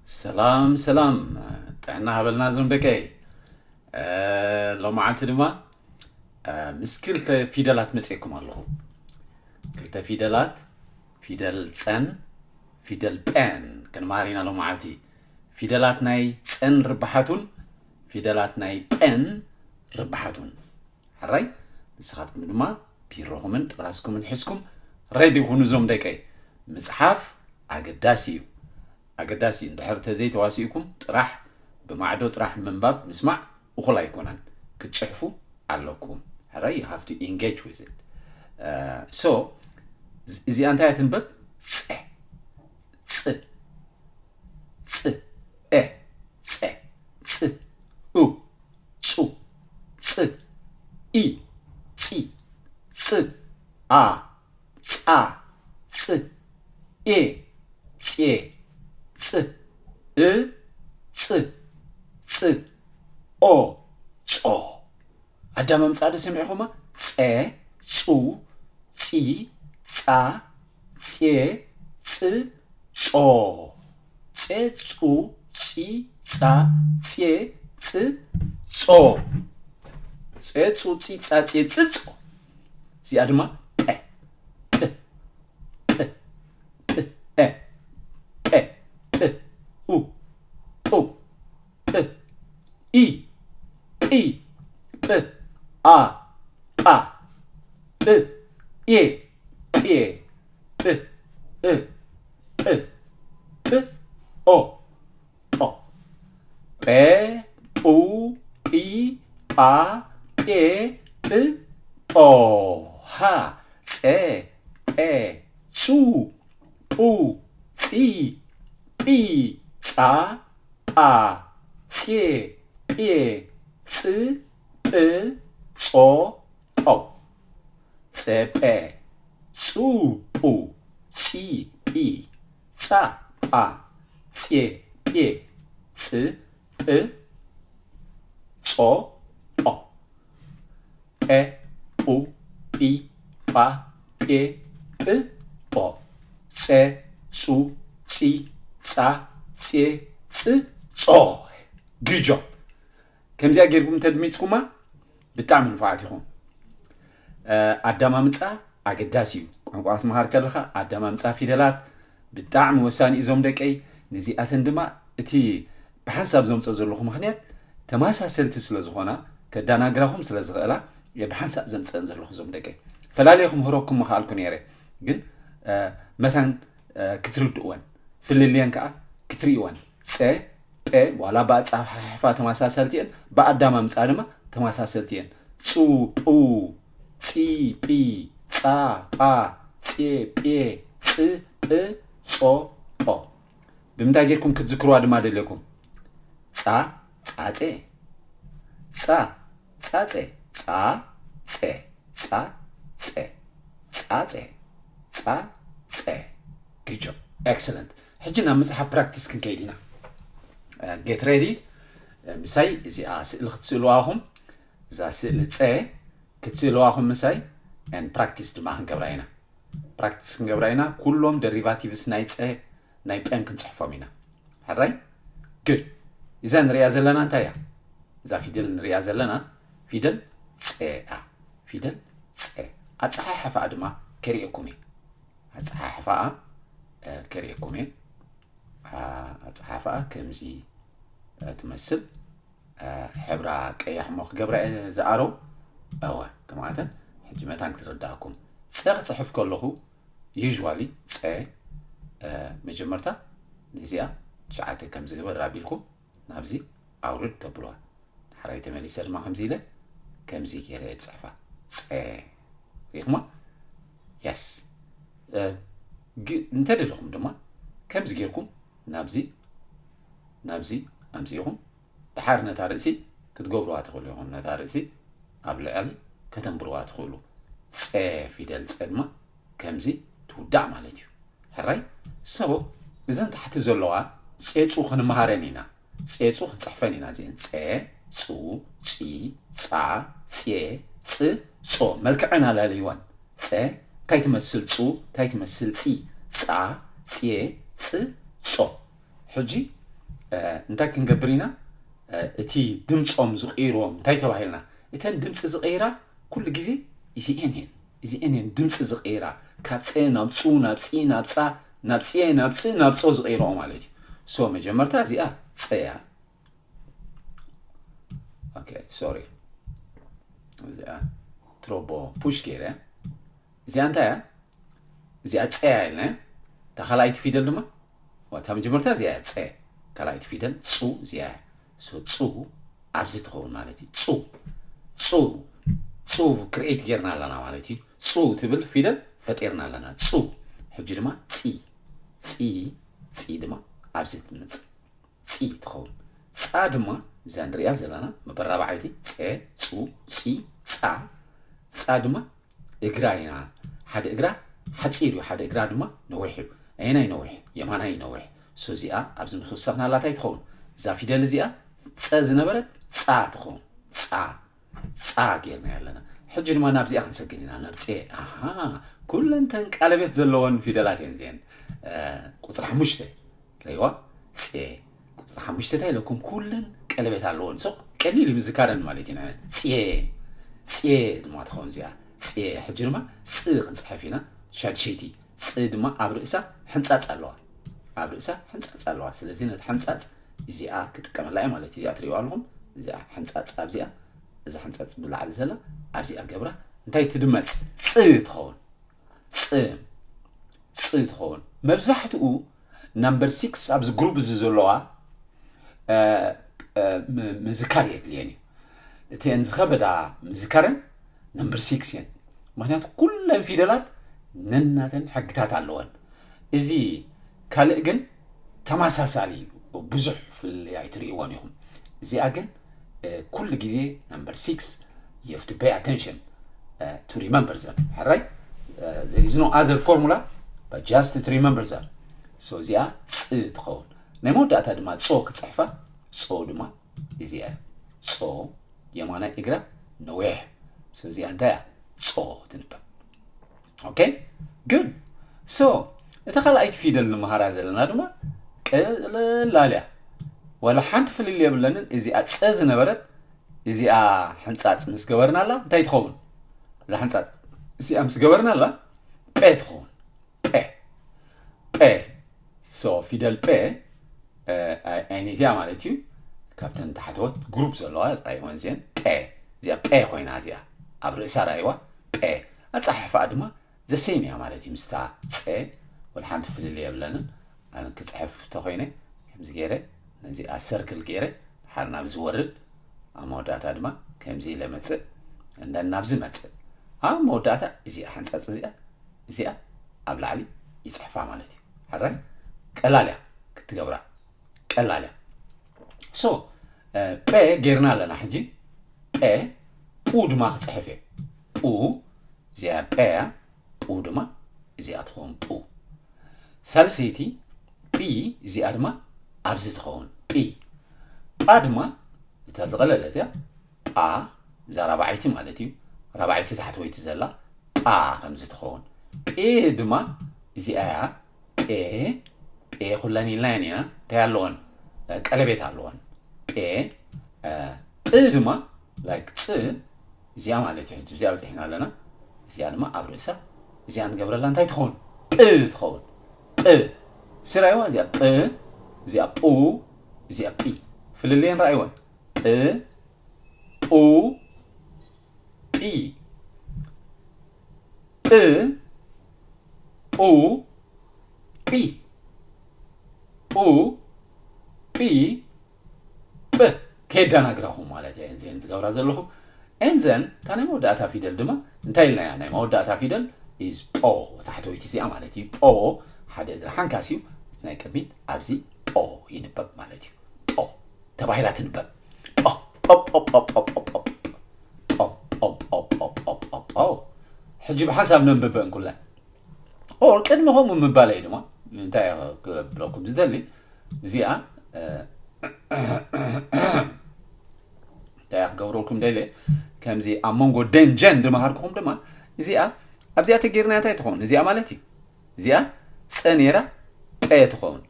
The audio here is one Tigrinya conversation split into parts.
ሰላም ሰላም፣ ጥዕና ሃበልና እዞም ደቀይ። ሎመዓልቲ ድማ ምስ ክልተ ፊደላት መፅኤኩም ኣለኹ። ክልተ ፊደላት፣ ፊደል ፀን ፊደል ጴን ክንመሃር ኢና ሎመዓልቲ። ፊደላት ናይ ፀን ርባሓቱን ፊደላት ናይ ጴን ርባሓቱን። ሕራይ? ንስኻትኩም ድማ ቢሮኹምን ጥራስኩምን ሒዝኩም ሬዲ ኩኑ እዞም ደቀይ። ምፅሓፍ ኣገዳሲ እዩ። ኣገዳሲ እዩ። እንድሕር ተዘይተዋሲእኩም ጥራሕ ብማዕዶ ጥራሕ ምንባብ ምስማዕ እኹል ኣይኮነን። ክትፅሕፉ ኣለኩም። ሕራይ? You have to engage with it. So እዚኣ እንታይ እያ ትንበብ? ፀ፣ ፅ፣ ፅ፣ ኤ፣ ፀ፣ ፅ፣ ኡ፣ ፁ፣ ፅ፣ ኢ፣ ፂ፣ ፅ፣ ኣ፣ ፃ፣ ፅ፣ ኤ፣ ፄ፣ ፅ፣ እ፣ ፅ፣ ፅ፣ ኦ፣ ፆ። ኣዳማምፃ ዶ ሰሚዕኹማ? ፀ፣ ፁ፣ ፂ፣ ፃ፣ ፄ፣ ፅ፣ ፆ። ፀ፣ ፁ፣ ፂ፣ ፃ፣ ፄ፣ ፅ፣ ፆ። ፀ፣ ፁ፣ ፂ፣ ፃ፣ ፄ፣ ፅ፣ ፆ። እዚኣ ድማ ጴ፣ ጴ፣ ጴ፣ ጴ፣ ኤ፣ ጴ፣ ጴ፣ ኡ፣ ጡ፣ ጥ፣ ኢ፣ ጲ፣ ጵ፣ ኣ፣ ጳ፣ ጵ፣ ጴ፣ ጴ፣ ጵ፣ እ፣ ጵ፣ ጵ፣ ኦ፣ ጦ። ጴ፣ ጡ፣ ጲ፣ ጳ፣ ጴ፣ ጵ፣ ጦ። ሃ፣ ጸ፣ ጴ፣ ጹ፣ ጡ፣ ጺ፣ ጲ፣ ጻ፣ ጳ፣ ጼ፣ ጴ፣ ጽ፣ ጵ፣ ጾ፣ ጦ። ጸ፣ ጴ፣ ጹ፣ ጡ፣ ጺ፣ ጲ፣ ጻ፣ ጳ፣ ጼ፣ ጴ፣ ጽ፣ ጵ፣ ጾ፣ ጦ። ጴ፣ ጡ፣ ጲ፣ ጳ፣ ጴ፣ ጵ፣ ጶ። ጸ፣ ጹ፣ ጺ፣ ጻ፣ ጼ፣ ጽ፣ ጾ። Good job። ከምዚኣ ጌርኩም እንተድሚጽኩማ ብጣዕሚ ንፉዓት ኢኹም። ኣዳማምጻ ኣገዳሲ እዩ። ቋንቋ ክትመሃር ከለኻ ኣዳማምጻ ፊደላት ብጣዕሚ ወሳኒ እዩ እዞም ደቀይ። ነዚኣተን ድማ እቲ ብሓንሳብ ዘምጽኦ ዘለኹ ምኽንያት ተመሳሰልቲ ስለ ዝኾና ከዳናግራኹም ስለ ዝኽእላ እየ ብሓንሳብ ዘምጽአን ዘለኹ እዞም ደቀይ። ፈላልየ ክምህረኩም ምኽኣልኩ ነይረ፣ ግን መታን ክትርድእወን ፍልልየን ከዓ ክትርእይወን። ጸ፣ ጴ ዋላ ብኣጻሓሕፋ ተመሳሰልቲ እየን፣ ብኣዳማምጻ ድማ ተመሳሰልቲ እየን። ጹ፣ ጡ፣ ጺ፣ ጲ፣ ጻ፣ ጳ፣ ጼ፣ ጴ፣ ጽ፣ ጵ፣ ጾ፣ ጶ። ብምንታይ ጌርኩም ክትዝክርዋ ድማ ደልየኩም? ጻ፣ ጻጼ። ጻ፣ ጻጸ፣ ጻ፣ ጸ፣ ጻ፣ ጸ፣ ጻጸ፣ ጻ፣ ጸ። Good job. Excellent. ሕጂ ናብ መጽሓፍ ፕራክቲስ ክንከይድ ኢና። Get ready. ምሳይ እዚኣ ስእሊ ክትስእልዋ ኢኹም። እዛ ስእሊ ጸ ክትስእልዋ ኢኹም ምሳይ። And ፕራክቲስ ድማ ክንገብራ ኢና። ፕራክቲስ ክንገብራ ኢና። ኩሎም ደሪቫቲቭስ ናይ ጸ ናይ ጴን ክንጽሕፎም ኢና። ሕራይ? Good. እዛ ንሪኣ ዘለና እንታይ እያ? እዛ ፊደል ንሪኣ ዘለና ፊደል ጸ እያ። ፊደል ጸ። ኣጸሓሕፋኣ ድማ ከርእየኩም እየ። ኣጸሓሕፋኣ ከርእየኩም እየ። ኣጸሓሕፋኣ ከምዚ ትመስል። ሕብራ ቀያሕ እሞ ክገብራ እየ ዝኣረው። እወ፣ ከምኣተን ሕጂ መታን ክትርዳእኩም። ጸ ክጽሕፍ ከለኹ usually ጸ መጀመርታ ነዚኣ ትሽዓተ ከም ዝግበር ኣቢልኩም ናብዚ ኣውርድ ተብልዋ። ሓራይ ተመሊሰ ድማ ከምዚ ኢለ ከምዚ ገይረ እየ ዝጽሕፋ። ጸ ሪኢኹማ? የስ። እንተደለኹም ድማ ከምዚ ጌርኩም ናብዚ ናብዚ ኣምጺእኹም ድሓር ነታ ርእሲ ክትገብርዋ ትኽእሉ ኢኹም። ነታ ርእሲ ኣብ ልዕሊ ከተንብርዋ ትኽእሉ። ጸ ፊደል ጸ ድማ ከምዚ ትውዳእ ማለት እዩ። ሕራይ? ሰቦ እዘን ታሕቲ ዘለዋ ጼጹ ክንመሃረን ኢና። ጼጹ ክንጽሕፈን ኢና። እዚአን ጸ፣ ጹ፣ ጺ፣ ጻ፣ ጼ፣ ጽ፣ ጾ። መልክዐን ኣላለይዋን። ጸ እንታይ ትመስል? ጹ እንታይ ትመስል? ጺ፣ ጻ፣ ጼ፣ ጽ፣ ጾ። ሕጂ እንታይ ክንገብር ኢና? እቲ ድምፆም ዝቕይርዎም እንታይ ተባሂልና? እተን ድምፂ ዝቕይራ ኩሉ ግዜ እዚኤን እየን። እዚኤን እየን ድምፂ ዝቕይራ፣ ካብ ፀ ናብ ፁ፣ ናብ ፂ ናብ ፃ፣ ናብ ፅየ ናብ ፅ ናብ ፆ ዝቕይርኦ ማለት እዩ። ሶ መጀመርታ እዚኣ ፀ እያ። ኦኬ፣ ሶሪ፣ እዚኣ ትሮቦ ፑሽ ገይረ። እዚኣ እንታይ እያ? እዚኣ ፀ እያ ኢልና። እታ ካልኣይቲ ፊደል ድማ፣ እታ መጀመርታ እዚኣ እያ፣ ፀ። ካልኣይቲ ፊደል ፁ እዚኣ እያ። ሶ ፁ ኣብዚ ትኸውን ማለት እዩ። ፁ ፁ ፁ ክሪኤት ጌርና ኣለና ማለት እዩ። ፁ ትብል ፊደል ፈጢርና ኣለና። ፁ። ሕጂ ድማ ፂ ፂ ፂ ድማ ኣብዚ ትመፅእ። ፂ ትኸውን። ፃ ድማ እዛ ንሪኣ ዘለና መበራብዓይቲ፣ ፀ፣ ፁ፣ ፂ፣ ፃ። ፃ ድማ እግራ ኢና። ሓደ እግራ ሓፂር እዩ፣ ሓደ እግራ ድማ ነዊሕ እዩ። ኣየናይ ነዊሕ? የማናይ ነዊሕ። ሶ እዚኣ ኣብዚ ምስ ወሰኽናላ እንታይ ትኸውን? እዛ ፊደል እዚኣ ፀ ዝነበረት ፃ ትኸውን። ፃ ፃ ጌርና ኣለና። ሕጂ ድማ ናብዚኣ ክንሰግድ ኢና፣ ናብ ፅ። ኣሃ፣ ኩለንተን ቀለቤት ዘለወን ፊደላት እየን እዚአን። ቁፅሪ ሓሙሽተ ረይዋ፣ ፅ። ቁፅሪ ሓሙሽተ እንታይ ኢለኩም? ኩለን ቀለቤት ኣለወን። ሶ ቀሊል እዩ ምዝካረን ማለት እዩ። ንዐን ፅየ፣ ፅየ ድማ ትኸውን እዚኣ። ፅየ። ሕጂ ድማ ፅ ክንፅሕፍ ኢና። ሻድሸይቲ። ፅ ድማ ኣብ ርእሳ ሕንፃፅ ኣለዋ። ኣብ ርእሳ ሕንፃፅ ኣለዋ። ስለዚ ነቲ ሕንፃፅ እዚኣ ክጥቀመላ እየ ማለት እዩ። እዚኣ ትሪእዋ ኣለኹም። እዚኣ ሕንፃፅ ኣብዚኣ፣ እዛ ሕንፃፅ ብላዕሊ ዘላ ኣብዚኣ ገብራ። እንታይ ትድመፅ? ፅ ትኸውን። ፅ፣ ፅ ትኸውን። መብዛሕትኡ ናምበር ሲክስ ኣብዚ ግሩፕ እዚ ዘለዋ፣ እ፣ እ፣ ም-፣ ምዝካር የድልየን እዩ። እተን ዝኸበዳ ምዝካረን ናምበር ሲክስ እየን። ምኽንያቱ ኩለን ፊደላት ነናተን ሕግታት ኣለወን። እዚ ካልእ ግን ተመሳሳሊ እዩ፣ ብዙሕ ፍልልይ ኣይትርእይዎን ኢኹም። እዚኣ ግን፣ እ፣ ኩሉ ግዜ ናምበር ሲክስ፣ you have to pay attention, እ፣ to remember them። ሕራይ? እ፣ there is no other formula but just to remember them. So እዚኣ ፅ ትኸውን። ናይ መወዳእታ ድማ ፆ ክፅሕፋ፣ ፆ ድማ እዚኣ እያ። ፆ የማናይ እግራ ነዊሕ። So እዚኣ እንታይ እያ? ፆ ትንበብ። ኦኬ፣ ጉድ። ሶ እታ ካልኣይቲ ፊደል ንምሃራ ዘለና ድማ ቀለል እያ። ዋላ ሓንቲ ፍልልይ የብለንን። እዚኣ ፀ ዝነበረት እዚኣ ሕንፃፅ ምስ ገበርናላ እንታይ ትኸውን? እዛ ሕንፃፅ እዚኣ ምስ ገበርናላ ጴ ትኸውን። ጴ፣ ጴ። ሶ ፊደል ጴ፣ እ፣ ኣይ-፣ ኣይነትያ ማለት እዩ። ካብተን ታሕተዎት ግሩፕ ዘለዋ ራይወን እዚአን ጴ፣ እዚኣ ጴ ኮይና እዚኣ ኣብ ርእሳ ራይዋ ጴ። ኣጻሓሕፋኣ ድማ ዘሴም እያ ማለት እዩ። ምስታ ጸ ወላ ሓንቲ ፍልልይ የብለንን። ኣነ ክጽሕፍ ተኾይነ ከምዚ ገይረ ነዚኣ ሰርክል ገይረ ድሓር ናብዚ ወርድ፣ ኣብ መወዳእታ ድማ ከምዚ ኢለ መጽእ፣ እንደ ናብዚ መጽእ። ኣብ መወዳእታ እዚኣ ሓንጻጽ እዚኣ፣ እዚኣ ኣብ ላዕሊ ይጽሕፋ ማለት እዩ። ሕራይ ቀላል እያ ክትገብራ፣ ቀላል እያ። ሶ፣ እ፣ ጴ ጌርና ኣለና። ሕጂ ጴ፣ ጳ ድማ ክጽሕፍ እየ። ጳ፣ እዚኣ ጴ እያ። ጳ ድማ እዚኣ ትኸውን፣ ጳ። ሳልሰይቲ ጲ፣ እዚኣ ድማ ኣብዚ ትኸውን፣ ጲ። ጳ ድማ እታ ዝቐለለት እያ። ጳ፣ እዛ ራብዓይቲ ማለት እዩ። ራብዓይቲ ታሕተወይቲ ዘላ ጳ ከምዚ ትኸውን። ጴ ድማ እዚኣ እያ። ጴ፣ ጴ ኩለን ኢልናየን ኢና። እንታይ ኣለወን? ቀለቤት ኣለወን። ጴ፣ እ፣ ጵ ድማ፣ ላይክ፣ ጽ፣ እዚኣ ማለት እዩ። ሕጂ እዚኣ በፂሕና ኣለና። እዚኣ ድማ ኣብ ርእሳ፣ እዚኣ ንገብረላ እንታይ ትኸውን? ጵ ትኸውን። ጵ። ስራይዋ እዚኣ ጵ፣ እዚኣ ጳ፣ እዚኣ ጲ። ፍልልየን ረኣይወን። ጵ፣ ጳ፣ ጲ። ጵ፣ ጳ፣ ጳ፣ ጲ፣ ጳ፣ ጳ፣ ጳ። ከየደናግረኹም ማለት እየ። ኤንዘን ዝገብራ ዘለኹ። ኤንዘን እታ ናይ መወዳእታ ፊደል ድማ እንታይ ኢልናያ? ናይ መወዳእታ ፊደል ኢዝ ጶ፣ ታሕተወይቲ እዚኣ ማለት እዩ። ጶ ሓደ እግሪ ሓንካስ እዩ። ናይ ቅድሚት ኣብዚ ጶ ይንበብ ማለት እዩ። ጶ ተባሂላ ትንበብ። ጶ፣ ጶ፣ ጶ። ሕጂ ብሓንሳብ ነንብበን ኩለን። ኦር ቅድሚ ከምኡ ምባለይ ድማ እንታይ ክብለኩም ዝደሊ፣ እዚኣ፣ እ፣ እንታይ ክገብረልኩም ደልየ፣ ከምዚ ኣብ መንጎ ደን ጀን ድመሃርኩኹም ድማ፣ እዚኣ ኣብዚኣ ተጌርና እንታይ ትኸውን? እዚኣ ማለት እዩ። እዚኣ ጸ ነይራ ጴ ትኸውን፣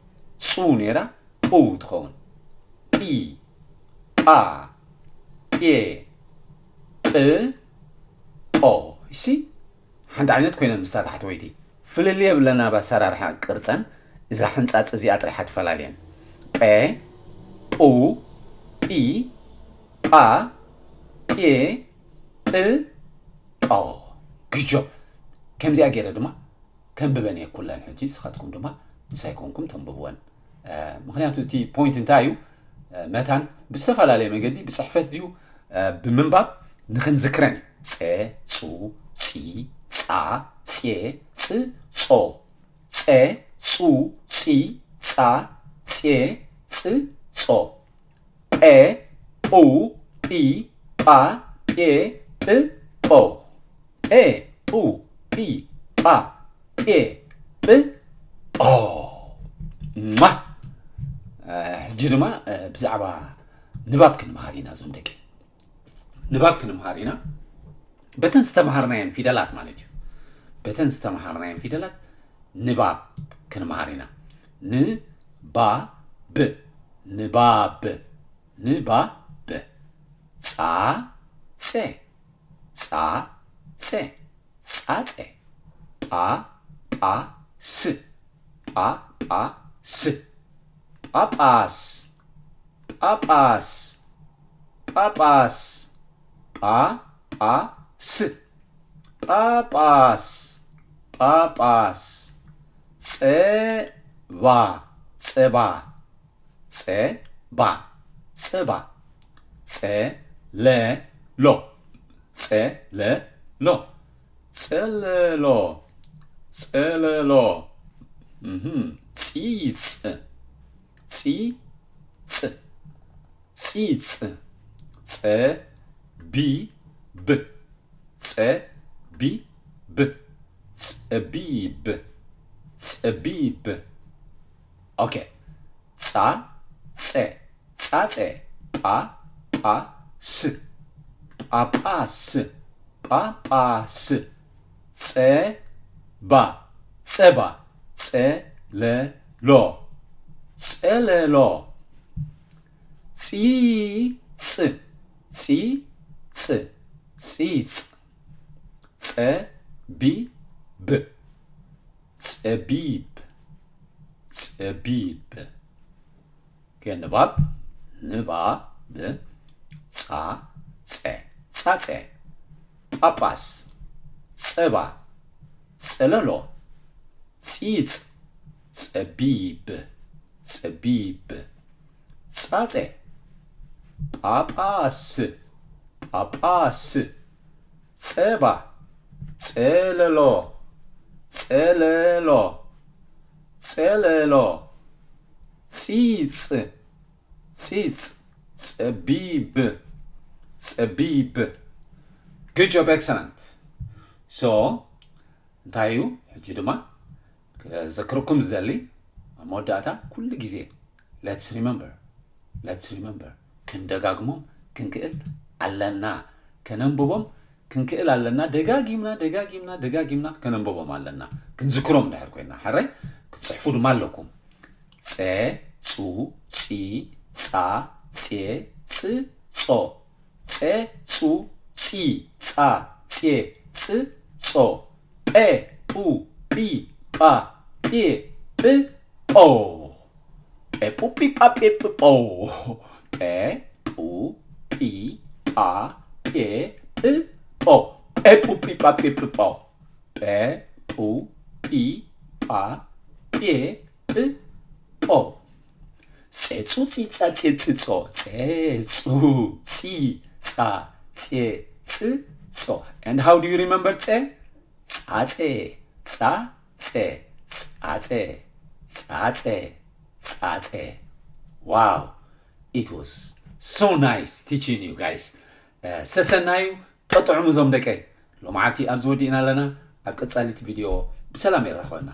ጹ ነይራ ጳ ትኸውን። ጲ ጳ ጴ ጵ ጶ። እሺ፣ ሓንቲ ዓይነት ኮይነን ምስታ ታሕተወይቲ። ፍልልይ የብለና ኣብ ኣሰራርሓ ቅርፀን። እዛ ሕንፃፅ እዚኣ ጥራሕ ትፈላልየን። ጴ ጡ ጲ ጳ ጴ ጵ ጳ። ግጆ። ከምዚኣ ገይረ ድማ ከንብበን እየ ኩለን። ሕጂ ንስኻትኩም ድማ ምሳይ ኮንኩም ተንብብወን። ምክንያቱ እቲ ፖይንት እንታይ እዩ? መታን ብዝተፈላለየ መገዲ፣ ብፅሕፈት ድዩ፣ ብምንባብ ንክንዝክረን እዩ። ፀ ፁ ፂ ፃ ፄ ፅ ፆ። ፀ ፁ ፂ ፃ ፄ ፅ ፆ። ጴ ጡ ጲ ጳ ጴ ጵ ጶ። ጴ ጡ ጲ ጳ ጴ ጵ ጶ። ማ። ሕጂ ድማ ብዛዕባ ንባብ ክንምሃር ኢና። እዞም ደቂ ንባብ ክንምሃር ኢና። በተን ዝተምሃርናየን ፊደላት ማለት እዩ። በተን ዝተምሃርናየን ፊደላት ንባብ ክንምሃር ኢና። ንባብ። ንባብ። ንባብ። ጻ ጼ ጻ ጼ ጻጼ። ጳ ጳ ስ ጳ ጳ ስ ጳጳስ። ጳጳስ ጳጳስ ጳ ጳ ስ ጳጳስ ጳጳስ። ጸ ባ ጸባ ጸ ባ ጸባ። ጸ ለ ሎ ጸ ለ ሎ ጸለሎ ጸለሎ። ጺጽ ጺጽ ጺጽ። ጸ ቢ ብ ጸ ቢ ብ ጸቢብ ጸቢብ። ኦኬ። ጻ ጸ ጻጸ። ጳ ጳ ስ ጳጳስ ጳጳስ። ጸ ባ ጸባ ጸ ለ ሎ ጸለሎ። ጺ ጽ ጺ ጽ ጺጽ። ጸ ቢ ብ ጸቢብ ጸቢብ። ንባብ ንባብ። ጻ ጸ ጻጸ። ጳጳስ ጸባ ጸለሎ ጺጽ ጸቢብ ጸቢብ። ጻጸ ጳጳስ ጳጳስ። ጸባ ጸለሎ ጸለሎ ጸለሎ። ጺጽ ጺጽ ጸቢብ ጸቢብ። Good job, excellent. So እንታይ እዩ ሕጂ ድማ ክዘክረኩም ዝደሊ ኣብ መወዳእታ ኩሉ ግዜ let's remember let's remember ክንደጋግሞም ክንክእል ኣለና። ከነንብቦም ክንክእል ኣለና። ደጋጊምና ደጋጊምና ደጋጊምና ከነንብቦም ኣለና። ክንዝክሮም እንድሕር ኮይና ሕራይ ክትፅሕፉ ድማ ኣለኩም። ጸ ጹ ጺ ጻ ጼ ጽ ጾ። ጸ ጹ ጺ ጻ ጼ ጽ ጾ። ጴ ጡ ጲ ጳ ጴ ጵ ጶ። ጴ ጡ ጲ ጳ ጴ ጵ ጶ። ጴ ጡ ጲ ጳ ጴ ጵ ጶ። ጴ ጡ ጲ ጳ ጴ ጵ ጶ። ጴ ጡ ጲ ጳ ጴ ጵ ጶ። ጼ ጹ ጺ ጻ ጼ ጽ ጾ። ጼ ጹ ጺ ጻ ጼ ጽ ጾ። And how do you remember ጼ? ጻጼ ጻጼ ጻጼ ጻጼ ጻጼ። Wow, it was so nice teaching you guys. ሰሰናዩ ጠጥዑሙ ዞም ደቀይ። ሎማዓልቲ ኣብዚ ወዲእና ኣለና። ኣብ ቀጻሊት ቪድዮ ብሰላም የራኽበና።